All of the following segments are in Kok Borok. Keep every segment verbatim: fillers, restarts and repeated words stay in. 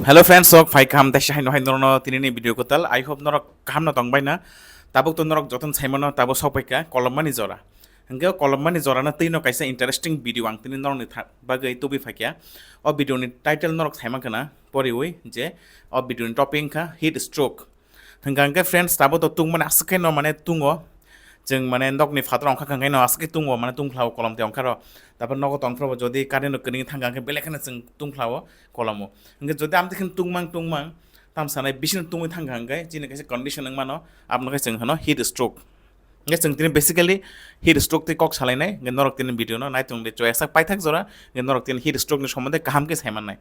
Hello friends, sok phai kaham, taisa haino hai norokno tinini video kwtal. I hope norok kaham no tongbai na. Tabuk to norok joton saimano, tabuk sok paikha kolommani jora. Hingke kolommani jora no twi no kaisa interesting video ang tini norokni tha-, bagwi tubui phaikha. O video ni title norok saimang khana poriwi je o video ni topic wngkha heat stroke. Hingka hingke friends, tabuk to tungmani aswk khe no mane tungo. Chwng mane nokni phataro wngkha khe no aswk khe tungo, mane tungkhlao kolom tei wngkharo. Tabuk nogo tongphuru bo jodi current rok kwrwngwi thangkha hingke belai kheno chwng tungkhlao kolomo. Hingke jodi amtwi kheno tungmang tungmang, tamsanai bising tungwi thangkha hingke chini kaisa condition wngmano, aboni khe chwng hwno heat stroke. Hingke chwng tini basically heat stroke tei kok salainai, hingke norok tini video no naitung de choyasak paithak jora, hingke norok tini heat stroke ni somonde kaham khe saimannai.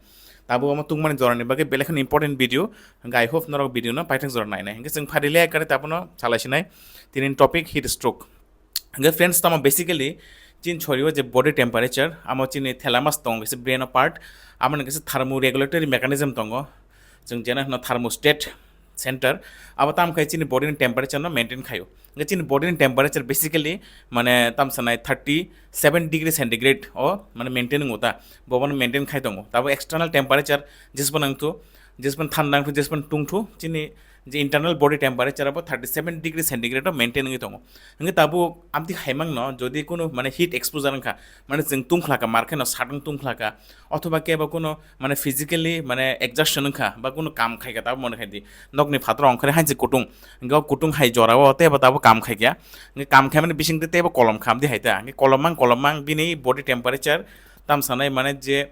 Tabuk omo tungmani jorani bagwi belai kheno important video, hingke I hope norok video no paithak jora nainai. Hingke chwng phari le kare tabono salaisinai, tini topic heat stroke. Hingke friends, tamo basically chini sorio je body temperature, amo chini thalamus tongo, kaisa brain o part, amo ni kaisa thermoregulatory mechanism tongo, chwng jeno hwno thermostat center, abo tamo khai chini body ni temperature no maintain khaio. Hingke chini body ni temperature basically mane tamsanai thirty seven degree centigrade o mane maintain wngo ta, bo bono maintain khai tongo. Tabo external temperature jesbo nangthu, jesbo thanda nangthu, jesbo tungthu, chini je internal body temperature abo thirty seven degree centigrade o maintain wngwi tongo. Hingke tabuk amtwi haimang no jodi kunu mane heat exposure wngkha, mane chwng tungkhlaka, mar kheno satung tungkhlaka, othoba kebo kunu mane physically mane exhaustion wngkha ba kunu kam khaika, tabuk mone khaidi nokni phataro ongkhore hansi kutung, hingke o kutung hai jorao tebo tabuk kam khaikya, hingke kam khaimani bisingtwi tebo kolom kha amtwi hai ta, hingke kolommang kolommang bini body temperature tamsanai mane je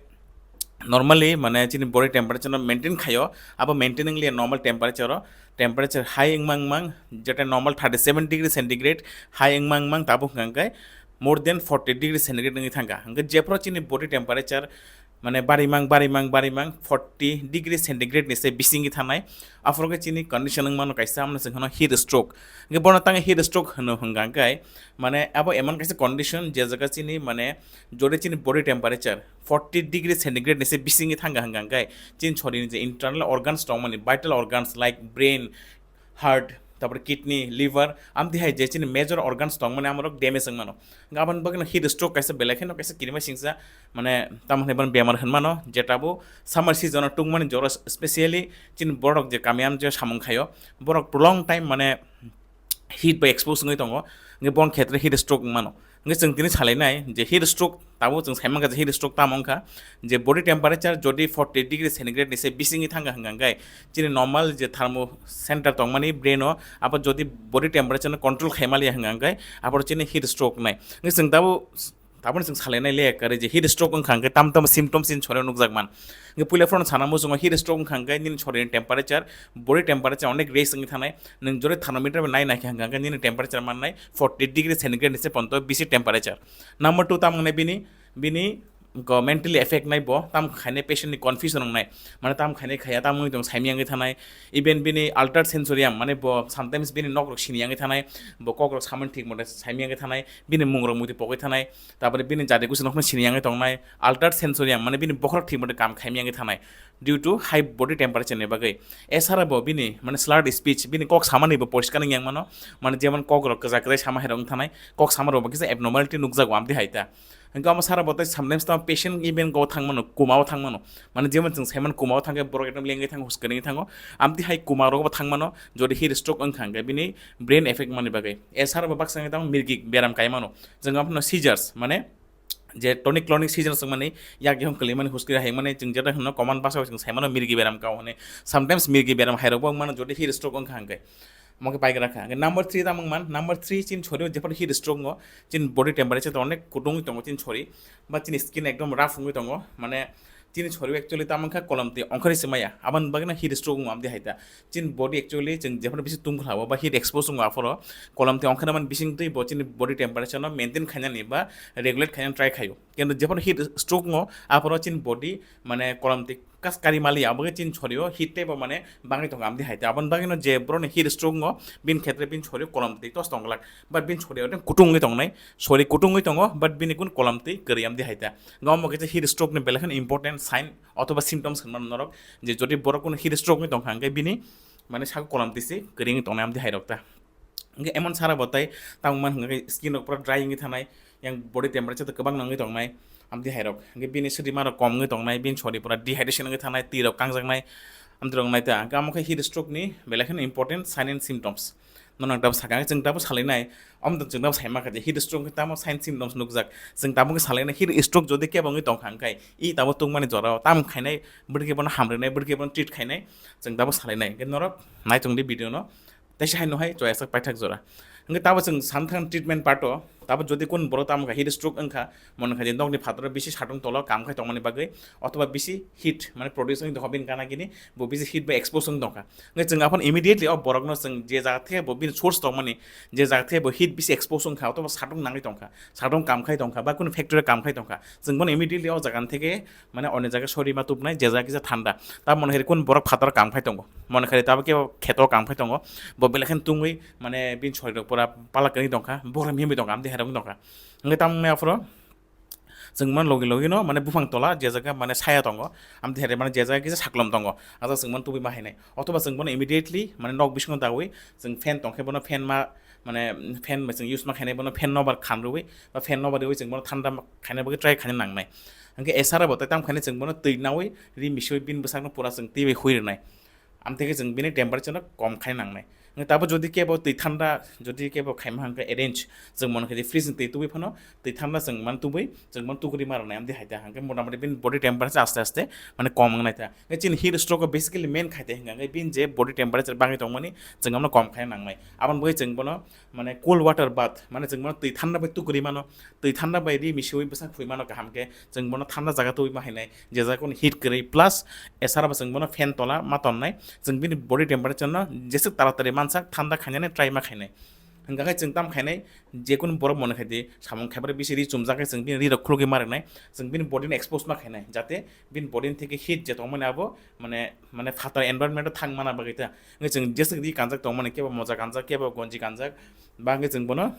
normally mane chini body temperature no maintain khaio, abo maintain wngliya normal temperature o, temperature high wngmang wngmang, jeta normal thirty seven degree centigrade high wngmang wngmang, tabuk hwnkha hwnkhe more than forty degree centigrade wngwi thangkha. Hwnkhe jephru chini body temperature mane barimang barimang barimang forty degree centigrade ni se bisingwi thanai, aphuru khe chini condition wngmano kaisa, amno chwng hwno heat stroke. Hwnkhe bono tangwi heat stroke hwno hwnkha hwnkhe mane abo emon kaisa condition je jaga chini mane jodi chini body temperature forty degree centigrade ni se bisingwi thangkha hwnkha hwnkhe chini sorini je internal organs tongmani, vital organs like brain, heart, tapore kidney, liver, amtwi hai je chini major organs tongmani amorok damage wngmano. Hwnkhe aboni bagwino heat stroke kaisa belai kheno kaisa kirima singsa mane tamo hwnwi bono bemar hwnmano, jeta bo summer season o tungmani jora, specially chini borok je kami amjio samung khaio, borok long time mane heat bai expose wngwi tongo, hwnkhe bon khetre heat stroke wngmano. Hwnkhe chwng tini salainai je heat stroke, tabuk chwng saimankha je heat stroke tamo wngkha, je body temperature jodi forty degree centigrade ni se bisingwi thangkha hwnkha hwnkhe chini normal je thermo center tongmani brain o, abo jodi body temperature no control khaimaliya hwnkha hwnkhe abo chini heat stroke wngnai. Hwnkhe chwng tabuk Tabukno chwng salainai le kare je heat stroke wngkha hwnkhe tam tam symptoms chini sorio nukjak man. Hwnkhe puila phano sana muchungo heat stroke wngkha hwnkhe nini sorini temperature, body temperature onek raise wngwi thanai. Nwng jodi thermometer bai nai naikha hwnkha hwnkhe nini temperature mannai forty degree centigrade ni se ponto bisi temperature. Number two tamo wngnai bini, bini go mentally affect nai bo, tam khainai patient ni confusion wngnai. Mane tam khainai khaiya tam wngwi tong saimya wngwi thanai. Even bini altered sensorium, mane bo sometimes bini nok rok sini wngwi thanai, bo kok rok samani thik mote saimya wngwi thanai, bini mung rok muitu pogwi thanai. Tabore bini jadi gusi nokno sini yangwi tongnai, altered sensorium, mane bini bokhorok thik mote kam khaimya wngwi thanai, due to high body temperature ni bagwi. Esara bo bini, mane slurred speech, bini kok samani bo poriskar wng yang mano, mane jemon kok rok kwchak kwchai sama hai rok wng thanai, kok sama rok bo kisa abnormality nukjago amtwi hai ta. Hwnkhe omo sara bo tei sometimes tamo patient even go thang mano, coma o thang mano, mane jemon chwng saiman coma o thangkhe borok ekdom lengwi thango, hwskanwi thango, amtwi hai coma rok bo thang mano, jodi heat stroke wngkha hwnkhe bini brain effect mani bagwi. Esara bo baksa wngkhe tamo mirgik beram kai mano. Chwng abono seizures, mane je tonic clonic seizures wngmani, yak yong kwlwimani, huskri hai wngmani, chwng jeta hwno common bhasao chwng saimano mirgi beram kao hwnwi. Sometimes mirgi beram hairokbo wngmano, jodi heat stroke wngkha hwnkhe. Omo khe paigra kha. Hwnkhe number three tamo wngman, number three chini sorio jephru heat stroke wngo, chini body temperature to onek kutung tongo chini sori, ba chini skin ekdom rough wngwi tongo, mane chini sorio actually tamo wngkha kolomtwi ongkhorwi se maya, aboni bagwino heat stroke wngo amtwi hai ta. Chini body actually chwng jephru bisi tungkhlao ba heat expose wngo, aphoro kolomtwi ongkhorna mani bisingtwi bo chini body temperature no maintain khainani ba regulate khainani try khaio. Kintu jephru heat stroke wngo, aphoro chini body mane kolomtwi kas kari maliya, abo khe chini sorio heat tei bo mane bangwi tongo amtwi hai ta. Aboni bagwino je borokni heat stroke wngo, bini khetre bini sorio kolomtwi tos tong glak, but bini sorio kutung wngwi tongnai, sori kutung wngwi tongo, but bini kun kolomtwi kwrwi amtwi hai ta. Omo khe heat stroke ni belai kheno important sign othoba symptoms hinmano norok, je jodi borok kuno heat stroke ni tongkha hwnkhe bini mane sago kolomtwi se kwrwi wngwi tongnai amtwi hai rok ta. Hwnkhe emon sara bo tai tamo man hwnkhe skin rok pura dry wngwi thanai, yang body temperature to kwbang wngwi tongnai, Amtwi hairok, hwnkhe bini swrwima rok kom wngwi tongnai, bini sori pura dehydration wngwi thangnai, twi rok kangjaknai, amtwi rok naita. Hwnkhe amo khe heat stroke ni belai kheno important sign and symptoms. Nono ang tabuk sakha, chwng tabuk salainai, omo chwng tabuk saima kha je heat stroke khe tamo sign symptoms nukjak. Chwng tabuk khe salainai heat stroke jodi kebo wngwi tongkha hwnkhe, i tabuk tungmani jorao tam khainai, bwrwi khe bono hamrwnai, bwrwi khe bono treat khainai, chwng tabuk salainai. Hwnkhe norok naitung di video no, teisa hai no hai choyasak paithak jora. Hwnkhe tabuk chwng santhang treatment part o, tabuk jodi kun borok tamo kha heat stroke wngkha, mone kha je nokni phataro bisi satung tolo kam khai tongmani bagwi, othoba bisi heat mane produce wngwi tongkha bini gana gini, bo bisi heat bai expose wngwi tongkha. Hwnkhe chwng aphano immediately o borokno chwng je jaga the bo bini source tongmani, je jaga the bo heat bisi expose wngkha, othoba satung nangwi tongkha, satung kam khai tongkha, ba kunu factory kam khai tongkha, chwng bono immediately o jaga theke mane oni jaga sori ma tubnai, je jaga kisa thanda. Ta mone khe kun borok phataro kam khai tongo, mone khe tabuk khe kheto kam khai tongo, bo belai khe tungwi mane bini sori rok pura palak kwrwi tongkha, borom himwi tongkha, amtwi herok tongkha. Hwnkhe tamo aphuru chwng mano logi logi no mane buphang tola je jaga mane saya tongo, amtwi here mane je jaga kisa saklom tongo, asa chwng mano tubui ma hainai. Othoba chwng bono immediately mane nok bisingo dawi chwng fan tongkhe bono fan ma mane fan bai chwng use ma khainai, bono fan nobar khan rwi ba fan nobar rwi chwng bono thanda khaina bagwi try khaina nangnai. Hwnkhe esara bo tai tam khainai chwng bono twi nawi ri misiwi bini bwsakno pura chwng twi bai hui rwnai. Amtwi khe chwng bini temperature no kom khaina nangnai. Hwnkhe tabuk jodi kebo twi thanda, jodi kebo khaima hwnkhe arrange, chwng mano khe fridge ni twi tubui phano twi thanda chwng mano tubui, chwng mano tuguri ma rwnai, amtwi hai ta hwnkhe motamoti bini body temperature aste aste mane kom wngnai ta. Hwnkhe chini heat stroke o basically main khai te hwnkha hwnkhe bini je body temperature bangwi tongmani chwng amno kom khaina nangnai. Aboni bagwi chwng bono mane cold water bath, mane chwng bono twi thanda bai tuguri mano, twi thanda bai ri misiwi bwsak phui mano kaham khe, chwng bono thanda jaga tubui ma hainai, je jaga kunu heat kwrwi, plus esara bo chwng bono fan tola ma tonnai, chwng bini body temperature no jeswk taratari mansak thanda khainani try ma khainai. Hwnkha khe chwng tam khainai, jekunu borok mone khai di, samung khaibrwi bisi ri chumjak khe chwng bini ri rok khulugwi ma rwnai, chwng bini body no expose ma khainai, jate bini body ni theke heat je tongmani abo mane, mane phatar environment o thang mana bagwi ta. Hwnkhe chwng jeswk ri kanjak tongmani, kebo moja kanjak, kebo gonji kanjak, ba hwnkhe chwng bono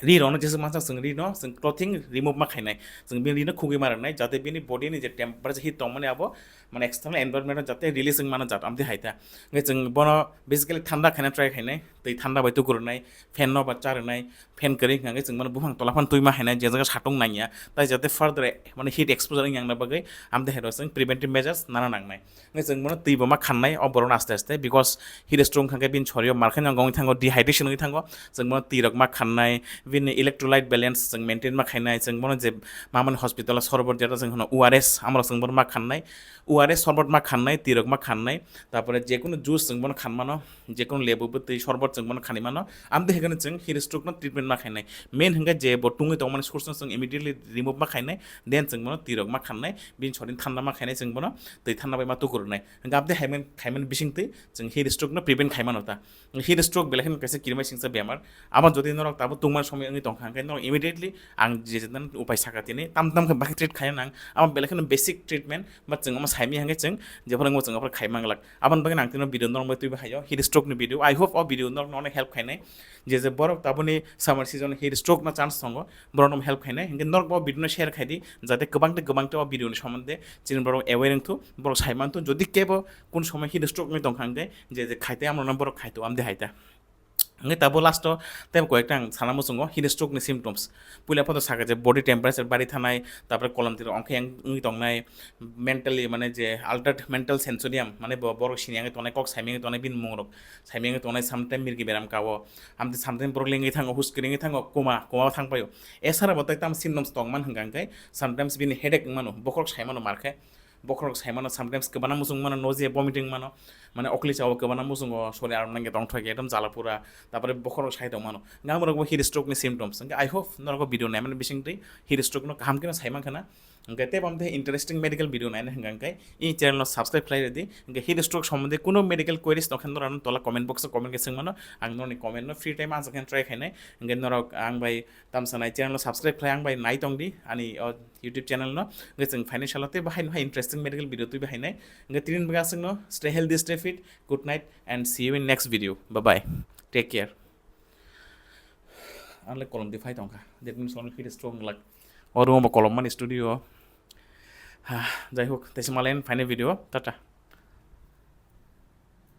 ri rokno jeswk mansak chwng ri no chwng clothing remove ma khainai, chwng bini ri no khugwi ma rwnai, jate bini body ni je temperature heat tongmani abo mane external environment o jate release wng mano jat amtwi hai ta. Hwnkhe chwng bono basically thanda khaina try khainai, twi thanda bai tukurunai, fan no ba charwnai, fan kwrwi hwnkha khe chwng bono buphang tola phano twi ma hainai, je jaga satung nangya, tai jate further mane heat exposure wng yang na bagwi amtwi hai rok chwng preventive measures nana nangnai. Hwnkhe chwng bono twi bo ma khannai o borok no aste aste, because heat stroke hwnkha khe bini sorio mar khe wngwi thango, dehydration wngwi thango, chwng bono twi rok ma khannai, bini electrolyte balance chwng maintain ma khainai, chwng bono je mamani hospital o sorbot jeta chwng hono O R S, amrok chwng bono ma khannai, O R S sorbot ma khannai, twi rok ma khannai, tarpore jekunu juice chwng bono khan mano, jekunu lebu bwtwi sorbot chwng bono khani mano, amtwi hai kheno chwng heat stroke no treatment ma khainai. Main hwnkhe je bo tungwi tongmani source no chwng immediately remove ma khainai, then chwng bono twi rok ma khannai, bini sorini thanda ma khainai, chwng bono twi thanda bai ma tukurunai. Hwnkhe amtwi hai man, khai mani bisingtwi chwng heat stroke no prevent khai mano ta. Heat stroke belai kheno kaisa kirima singsa bemar. Abo jodi norok tabuk tungmani somoi wngwi tongkha, hwnkhe norok immediately ang je je upai saka tini tam tam khe bakhe treat khaina nang. Abo belai kheno basic treatment, but chwng omo saimanya hwnkhe chwng jephuru wngbo chwng aphuru khai manglak. Aboni bagwi ang tino video norok bai twibo haio, heat stroke ni video. I hope o video norokno onek help khainai. Je je borok tabukni summer season heat stroke no chance tongo, borokno help khainai. Hwnkhe norok bo video no share khai di, jate kwbang tei kwbang tei o video ni somonde chini borok aware wngthu, borok sai manthu. Jodi kebo kun somoi heat stroke wngwi tongkha hwnkhe je je khai tei amrokno borok khai to amde hai ta. Hwnkhe tabuk last o tei koyekta ang sana muchungo heat stroke ni symptoms. Puila photo saka je body temperature bari thanai, tarpore kolom tiro ongkhe yang wngwi tongnai, mentally mane je altered mental sensorium, mane bo-, borok sini yang tongnai, kok saiming tongnai, bini mung rok saiming tongnai, sometime mirgi beram kao, amtwi sometime borok lengwi thango, huskri wngwi thango, koma, koma thang paio. Esara bo tei tam symptoms tongman hwnkha hwnkhe sometimes bini headache wngmano, bokhorok saimano markhe. Bokhorok sai mano, sometimes kwbana muchung mano, nausea, vomiting mano, mane okli chao kwbana muchungo, sori arom nangya tongthok ekdom jala pura, tarpore bokhorok sai tong mano. Ngamrok bo heat stroke ni symptoms. Hwnkhe I hope norok o video naimani bisingtwi heat stroke no kaham khe no sai mankha na. Hwnkhe tei bam tei interesting medical video naina hwnkha hwnkhe i channel no subscribe khlai rwdi. Hwnkhe heat stroke sombondhe kuno medical queries tongkhe norok ano tola comment box o comment khe swng mano. Ang norokni comment no free time answer khe try khainai. Hwnkhe norok ang bai tamsanai channel no subscribe khlai ang bai nai tongdi ani o YouTube channel no. Hwnkhe chwng phainai salo tei bahai no hai interesting medical video twi bahainai. Hwnkhe tini bagwi aswk no stay healthy, stay fit, good night and see you in next video. Bye bye. Take care. Ang le kolom di phai tongkha. That means only fit strong like. O room bo kolom mani studio. Ha, jai hok, tei se malai phainai video. Tata.